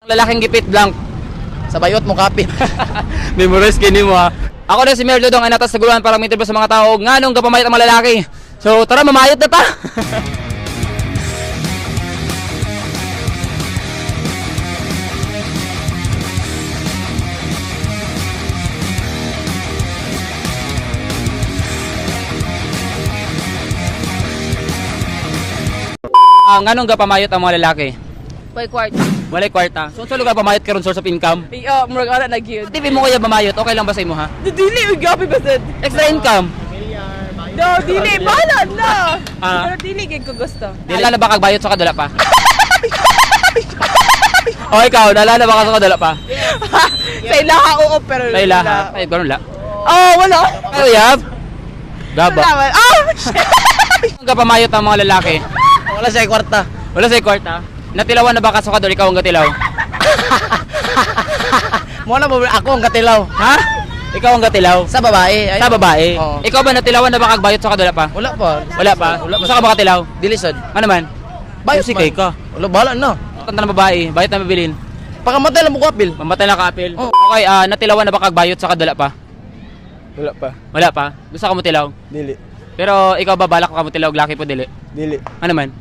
Lalaking gipit blank. Sa bayot mo kapit. Memorize kini mo ha. Ako na si Mayor Dodong ay natas sa guluhan para mag sa mga tao nganong gapamayot ang mga lalaki. So tara, mamayot na ta. Nganong gapamayot ang mga lalaki? May kwarta. Walay kwarta. So sa lugar pamayot karon source of income? Iyo, murag ara na gyud. TV mo kaya mamayot, okay lang ba sa imo ha? Dili ug gabi ba sad? Extra income. No, dili bahala na. Ah. Pero dili gyud ko gusto. Naalala ba kag bayot sa kadala pa? O ikaw, naalala ba ka sa kadala pa? Sa ilaha oo pero Sa ilaha. Ay, ganun la. Oh, wala. Ay, yab. Gaba. Wala man. Oh, shit. Ang kapamayot ang mga lalaki. Wala siya kwarta. Wala sa kwarta. Natilawan na ba ka sa kadol? Ikaw ang gatilaw. Mo na mo ako ang katilaw. Ha? Ikaw ang gatilaw? Sa babae. Ay, Sa babae. Oo. Ikaw ba natilawan na ba kag bayot sa kadula pa? Wala pa. Wala pa? Wala pa. Sa ka ba katilaw? Dili sad. Ano man? Bayot Susi man. kay ka. Wala bahala na. Tanda ng babae, bayot na mabilin. Pakamatay lang mo kapil. Mamatay na ka-apil. Oo. Okay, natilawan na ba kag bayot sa kadula pa? Wala pa. Wala pa? Gusto ka mo tilaw? Dili. Pero ikaw ba balak ka mo tilaw laki po dili? Dili. Ano man?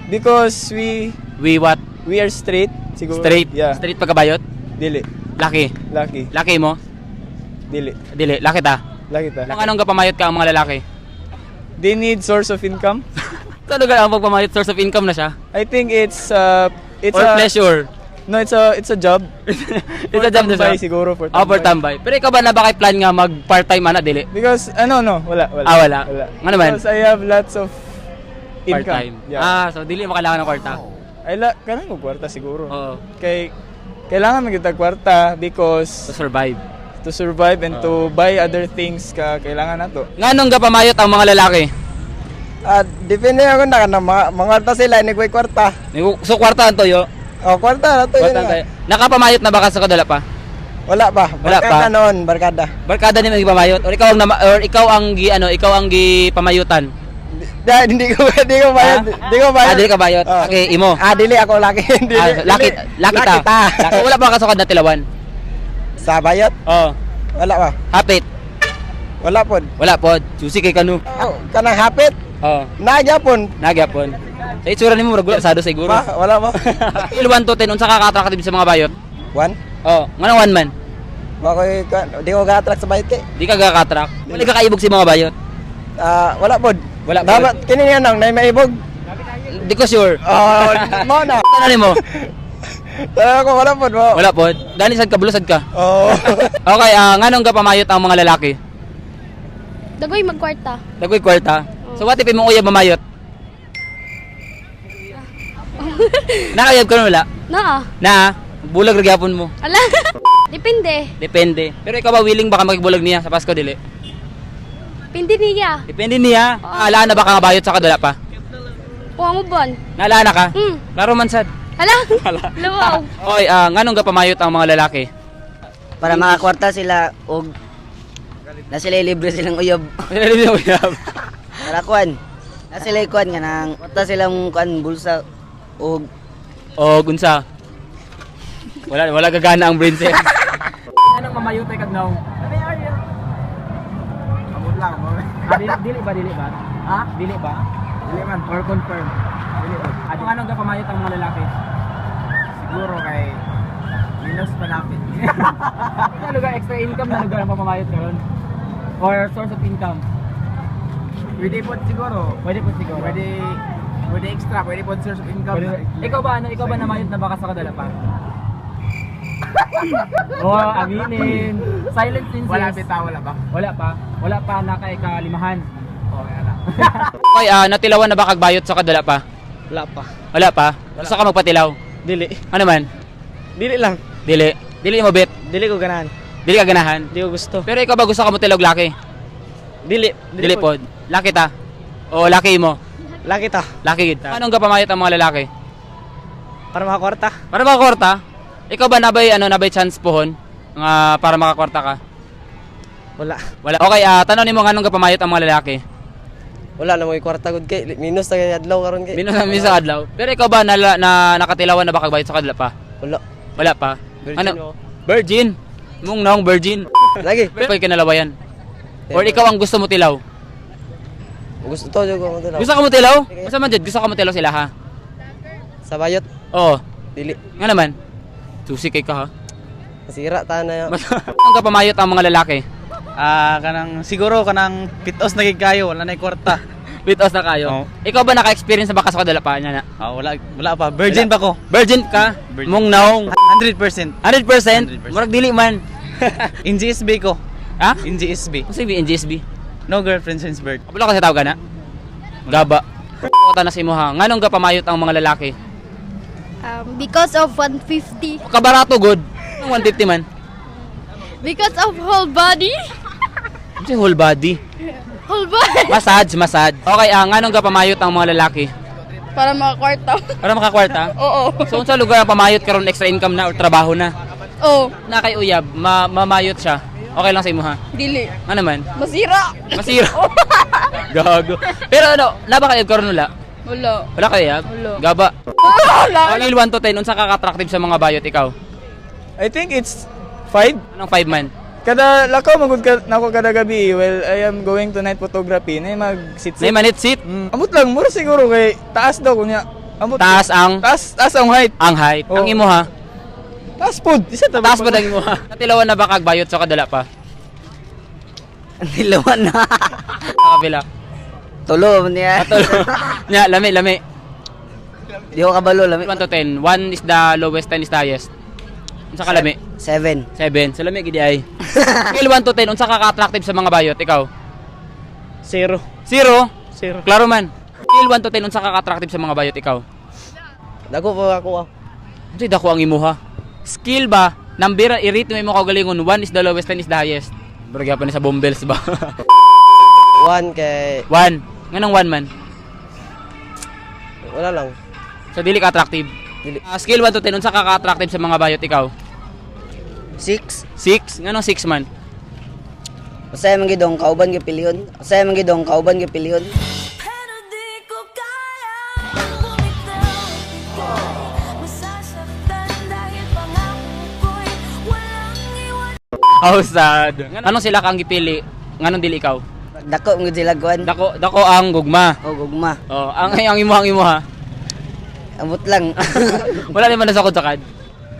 Because we We what? we are straight siguro. Straight. Yeah. Straight pagkabayot? Dili. Laki. Lucky. Laki mo? Dili. Dili. Laki ta. Lucky ta. Kung anong kapamayot ka ang mga lalaki? They need source of income. Sa lugar ang pagpamayot source of income na siya? I think it's Or a pleasure? No, it's a job. It's a job na tambay siya? siguro for Ah, for tambay. Pero ikaw ba na ba kay plan nga mag part-time ana dili? Because ano no, wala wala. Ah, wala. Ano man? Because I have lots of income. Part-time. Yeah. Ah, so dili mo kailangan ng kwarta. Ay la kanang og kwarta siguro. Oo. Kay kailangan man gyud tag kwarta because To survive. to survive and to buy other things ka kailangan nato. Nganong gapamayot ang mga lalaki? Ah, depende ako na kanang mga kwarta sila ni ko'y kwarta. So kwarta ang toyo. Oh, kwarta na to yun Kwarta ang nga. toyo. Nakapamayot na ba ka sa kadala pa? Wala pa. Wala pa. Barkada noon, barkada. Barkada ni magpamayot or ikaw ang or ikaw ang gi ano, ikaw ang gipamayutan. Di, hindi ko bayad, di ko bayad. Ah, dili ka bayot. Oh. Okay, imo. Ah, dili ako laki. Dili, Ah, laki dili. laki ta. ta. Laki. Wala pa ka sukad na tilawan. Sa bayot? Oh. Wala pa. Hapit. Wala pod. Wala pod. Susi kay kanu. Oh, kanang hapit? Oh, Nagyapon. nagyapon. Sa itsura nimo murag wala sado siguro. Ba, wala ba? Il 1 to 10 unsa ka ka-attractive sa mga bayot? One? Oh, ngano one man? Wa ko'y di ko ga-attract sa bayot kay. Di ka ka-attract. Wala ka kaibog sa mga bayot. Ah, wala pod. Wala pod. Dapat kini niya nang nay maibog. Di ko sure. Oh, mo na. Ano nimo? Tara ako wala pod. Wa. Wala pod. Dani sad ka bulusad ka. Oh. Okay, nganong gapamayot ang mga lalaki? Dagoy magkwarta. Dagoy kwarta. So what if imong uyab mamayot? Nakayab ka na wala? Naa. Na, bulag ra gyapon mo. Ala. Depende. Depende. Pero ikaw ba willing ba ka makibulag niya sa Pasko dili? Depende niya. Depende niya. Alaan na ba ka nga bayot sa kadala pa? Kuha mo bon. Naalaan na ka? Hmm. Klaro man sad. Ala. Luwaw. Oy, nganong gapamayot ang mga lalaki? Para makakwarta sila og na sila libre silang uyob. Uyab. Para kuan. Na sila kuan nga nang kwarta silang kuan bulsa og O gunsa. Wala wala gagana ang brain cell. Anong mamayot ay kagnaw? Amot lang mo. Dili ba dili ba? Ha? Dili ba? Dili man. Or confirm? Dili man. Ano anong gapamayot ang mga lalaki? Siguro kay minus panapit. Ano lugar extra income na lugar ang pamamayot karon? Or source of income? Pwede po siguro. Pwede po siguro. Pwede pwede extra, pwede po source of income. Pwede. Ikaw ba ano, ikaw ba namayot na baka sa kadala pa? Oh, aminin. Silent princess. Wala bitaw, wala ba? Wala pa. Wala pa nakaikalimahan. Okay, wala. Okay, natilawan na ba kagbayot sa kadala pa? Wala pa. Wala pa. Gusto ka magpatilaw? Dili. Ano man? Dili lang. Dili. Dili mo bet. Dili ko ganahan. Dili ka ganahan. Di ko gusto. Pero ikaw ba gusto ka mo tilaw laki? Dili. Dili pod. Laki ta. O laki mo. Laki ta. Laki gid ta. Anong gapamayot ang mga lalaki? Para makakwarta. Para makakorta? Ikaw ba nabay ano nabay chance pohon nga para makakorta ka? Wala. Wala. Okay, tanong nimo nganong gapamayot ang mga lalaki? Wala na mo kwarta gud kay minus na kay adlaw karon kay. Minus na minus sa adlaw. Pero ikaw ba na, na nakatilawan na ba kagbayot sa kadla pa? Wala. Wala pa. Virgin Ano? ako. Virgin. Mong naong virgin. Lagi. Pero kinalawayan. Or ikaw ang gusto mo tilaw? Gusto to jud ko mo. Gusto ka mo tilaw? Basta man jud, gusto ka mo tilaw sila ha? Sa bayot. Oo. Dili. Nga naman. Susi kay ka ha. Masira ta na. Mas ang kapamayot ang mga lalaki. Ah, kanang siguro kanang pitos na gid kayo, wala na kwarta. With us na kayo. Oo. Ikaw ba naka-experience na ba ka sa kadala pa niya na? Ah, wala wala pa. Virgin pa ko. Virgin ka? Virgin. Mong naong. 100%. 100%? 100%. Murag dili man. NGSB ko. Ha? NGSB. Ano sabi NGSB? No girlfriend since birth. Kabalo ka sa tawag na? Gaba. Kota na si mo ha. Nganong gapamayot ang mga lalaki? Because of 150. Kabarato good. Ang 150 man. Because of whole body. Ano si whole body? Whole body. Massage, massage. Okay, nganong gapamayot ang mga lalaki? Para makakwarta. Para makakwarta? Oo. So unsa lugar ang pamayot karon, extra income na or trabaho na? Oo. Na kay uyab, mamayot siya. Okay lang sa imo ha. Dili. Ano man? Masira. Masira. Gago. Pero ano, naba kayo karon wala? Wala. Wala kayo yab? Wala. Gaba. Wala. Scale 1 to 10, unsa ka attractive sa mga bayot ikaw? I think it's 5. Anong 5 man? Kada lakaw magud ka nako kada gabi, well, I am going to night photography na mag sit Nay manit sit. Amot lang mura siguro kay taas daw kunya. Amot. Taas ang Taas, taas ang height. ang height. Oo. Ang imo ha. Taas pod. Isa ta. Taas ba ang imo ha? Natilawan na ba kag bayot sa kadala pa? Nilawan na. Sa kabila. Tulo man niya. Atol. Nya, lami lami. Di ko kabalo lami. 1 to 10. 1 is the lowest, 10 is the highest. Unsa ka lami? 7. 7. Sa lami gidi ay. Scale 1 to 10, unsa ka ka-attractive sa mga bayot ikaw? Zero. 0. Zero. Klaro man. Scale 1 to 10, unsa ka ka-attractive sa mga bayot ikaw? Dako pa ako ah. Unsay dako ang imuha? Skill ba? Number i-rate mo imo kaugalingon. 1 is the lowest, 10 is the highest. Pero gyapon ni sa bombels ba? 1 kay 1. Nganong 1 man? wala lang. So dili ka attractive. Dili. Ah, scale 1 to 10, unsa ka ka-attractive sa mga bayot ikaw? 6. 6. Nganong 6 man? Usay man gid ang kauban gipilion. Usay man gid ang kauban gipilion. Pero di ko kaya bumitaw. Ika'y masasaktan dahil pangako ko'y walang iwan. Oh, sad. Anong sila kang gipili? Nganong dili ikaw? Dako man gid sila kuan. Dako dako ang gugma. O gugma. Oh, ang imo, ang imo ha. Amot lang. Wala naman nasakod sakad.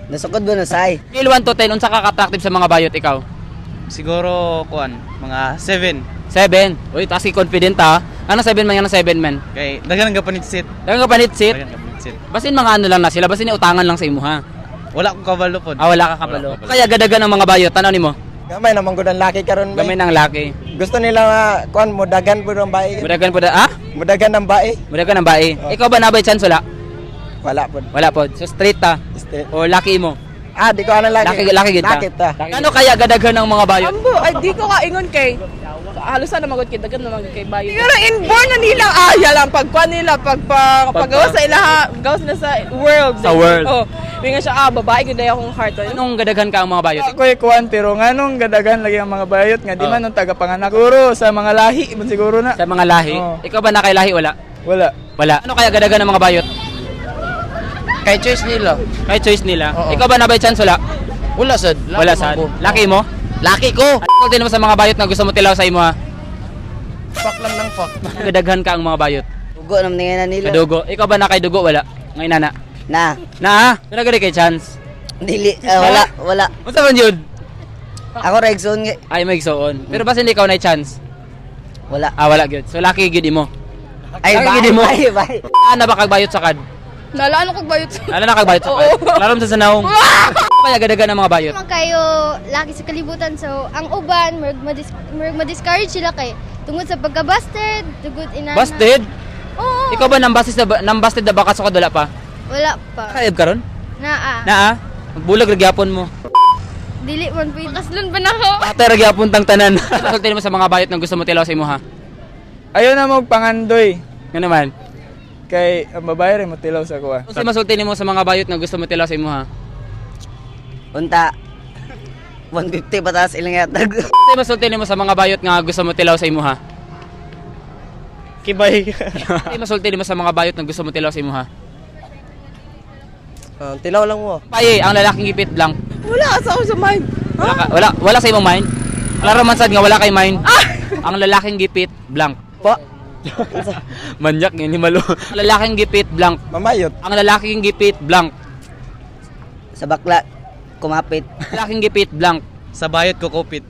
Nasukod ba na say? Scale 1 to 10, unsa ka ka-attractive sa mga bayot ikaw? Siguro kuan mga 7 7. Uy, taas confident ha. Ano 7 man, ano 7 man? kay daghan ka panitsit. Dagan ka panitsit. Daghan ka panitsit. Basin mga ano lang na sila, basin utangan lang sa imo ha. Wala ko kabalo pod. Ah, wala ka kabalo. Wala ko kabalo. Kaya gadagan ang mga bayot, tanaw nimo. Gamay naman gud ang laki karon Gamay bay. ng laki. Gusto nila nga kuan mudagan pud ang bae. Mudagan po da, ah? Mudagan ang bae. Mudagan ang bae. Ikaw ba nabay chance wala? Wala pud. Wala po. So straight ta. Este. O laki mo. Ah, di ko anong laki. Laki laki gid ta. Laki ta. Ano kaya gadagan ang mga bayot? Ambo, ay di ko kaingon kay halos na magod kay dagan naman kay bayo. Siguro inborn na nila aya lang pagkuan nila pagpa paggawas sa ilaha, gawas na sa world. Sa world. Oh, nga siya ah babae gud akong heart. Anong gadagan ka ang mga bayot? Ako kuan pero nganong gadagan lagi ang mga bayot nga di Oh. man ang tagapanganak. Siguro sa mga lahi man siguro na. Sa mga lahi. Oo. Ikaw ba nakailahi wala? Wala. Wala. Ano kaya gadagan ang mga bayot? Kay choice nila. Kay choice nila. Oo. Ikaw ba nabay chance wala? Wala sad. Wala sad. Laki mo? Laki ko. Ano din mo sa mga bayot na gusto mo tilaw sa imo ha? Fuck lang ng fuck. Gadaghan ka ang mga bayot. Ugo naman nga na nila. Kadugo. Ikaw ba nakaidugo wala? Ngayon nana. Na. Na ah? Wala gani kay chance. Dili ah, wala wala. Unsa man yun? Ako ra igsoon nga. Ay may igsoon. Pero basin ikaw na chance. Wala. Ah, wala gyud. So laki gyud imo. Ay Laki bye gyud imo. bye bye. Ana ba kag bayot sakad? Nalaan ko bayot. Ala na kag bayot sakad. Oo. Klaro sa sanawong. Kaya gadagan ang mga bayot. Man kayo laki sa kalibutan so ang uban murag ma-discourage sila kay tungod sa pagka-busted, tungod inana. Busted? Oo. Ikaw ba nang busted na ba, nang busted na ba ka sa kadula pa? Wala pa. Kayab karon? Naa. Naa. Magbulag ra gyapon mo. Dili man pwede. Makaslon pa nako. Ate ra gyapon tang tanan. Sulti mo sa mga bayot na gusto mo tilaw sa imo ha. Ayaw na mo pangandoy Nga naman. kay ang babae rin motilaw sa kuha. Unsa masulti nimo sa mga bayot na gusto mo tilaw sa imo ha? Unta. 150 pataas ilang yatag. Unsa masulti nimo sa mga bayot nga gusto mo tilaw sa imo ha? Kibay. Unsa masulti nimo sa mga bayot nga gusto mo tilaw sa imo ha? Tilaw lang mo. Paye, ang lalaking gipit blank. Wala sa ako sa mind. Wala, wala, wala sa imong mind? Klaro man sad nga wala kay mind. Ang lalaking gipit blank. Po. Manyak ni malo. Ang lalaking gipit blank. Mamayot. Ang lalaking gipit blank. Sa bakla kumapit. Lalaking gipit blank. Sa bayot ko kupit.